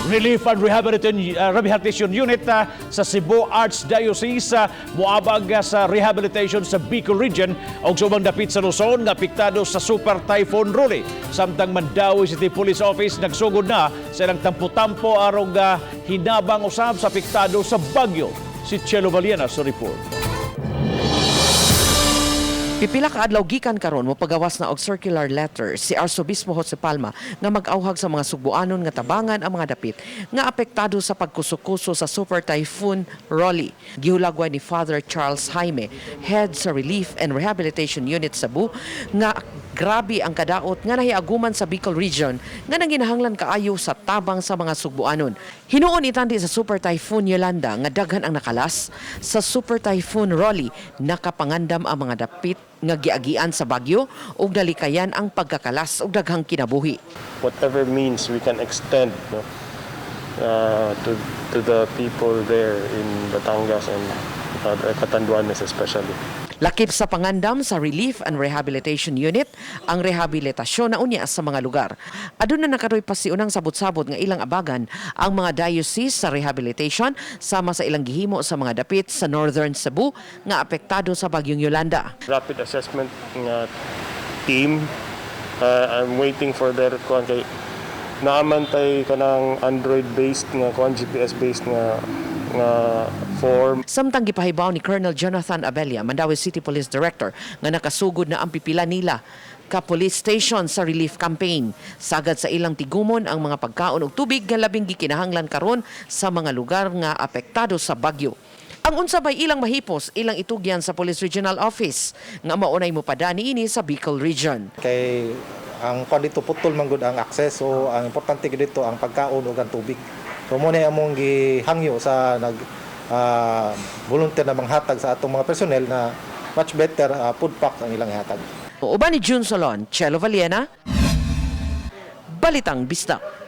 Relief and Rehabilitation Unit sa Cebu Archdiocese moabag sa rehabilitation sa Bicol Region og sa ubang dapit sa Luzon nga apektado sa Super Typhoon Rolly. Samtang Mandaue City Police Office nagsugod na sa ilang tampo-tampo aron hinabang usab sa apektado sa bagyo. Si Chelo Valiana sa report. Pipila ka adlaw gikan karon, mopagawas na og circular letter si Arsobispo Jose Palma nga mag-awhag sa mga Sugbuanon nga tabangan ang mga dapit nga apektado sa pagkuso-kuso sa Super Typhoon Rolly. Gihulagway ni Father Charles Jaime, head sa Relief and Rehabilitation Unit Cebu, nga grabe ang kadaot nga nahiaguman sa Bicol Region nga nanginahanglan kaayo sa tabang sa mga Sugbuanon. Hinuon itandi sa Super Typhoon Yolanda nga daghan ang nakalas, sa Super Typhoon Rolly nakapangandam ang mga dapit nga giagian sa bagyo ug nalikayan ang pagkakalas og daghang kinabuhi. Whatever means we can extend, no, to the people there in Batangas and Catanduanes especially. Lakip sa pangandam sa Relief and Rehabilitation Unit ang rehabilitasyon na unya sa mga lugar. Aduna na karoy pasiunang sabot-sabot nga ilang abagan ang mga diocese sa rehabilitation sama sa ilang gihimo sa mga dapit sa Northern Cebu nga apektado sa bagyong Yolanda. Rapid assessment nga team, I'm waiting for their kuan kay naa man tay kanang Android based nga kuan, GPS based nga form. Samtang gipahibaw ni Colonel Jonathan Abella, Mandaue City Police Director, nga nakasugod na ang pipila nila ka police station sa relief campaign. Sagad sa ilang tigumon ang mga pagkaon ug tubig nga labing gikinahanglan karon sa mga lugar nga apektado sa bagyo. Ang unsa bay ilang mahipos, ilang itugyan sa Police Regional Office nga maunay mopada niini sa Bicol Region. Kay ang kuan dito, putol man gud ang access, so ang importante gid dito ang pagkaon ug ang tubig. So mo na among gihangyo sa nag volunteer na manghatag sa atong mga personnel na much better food pack ang ilang ihatag. Uban ni June Solon, Chelo Valiena, Balitang Bisdak.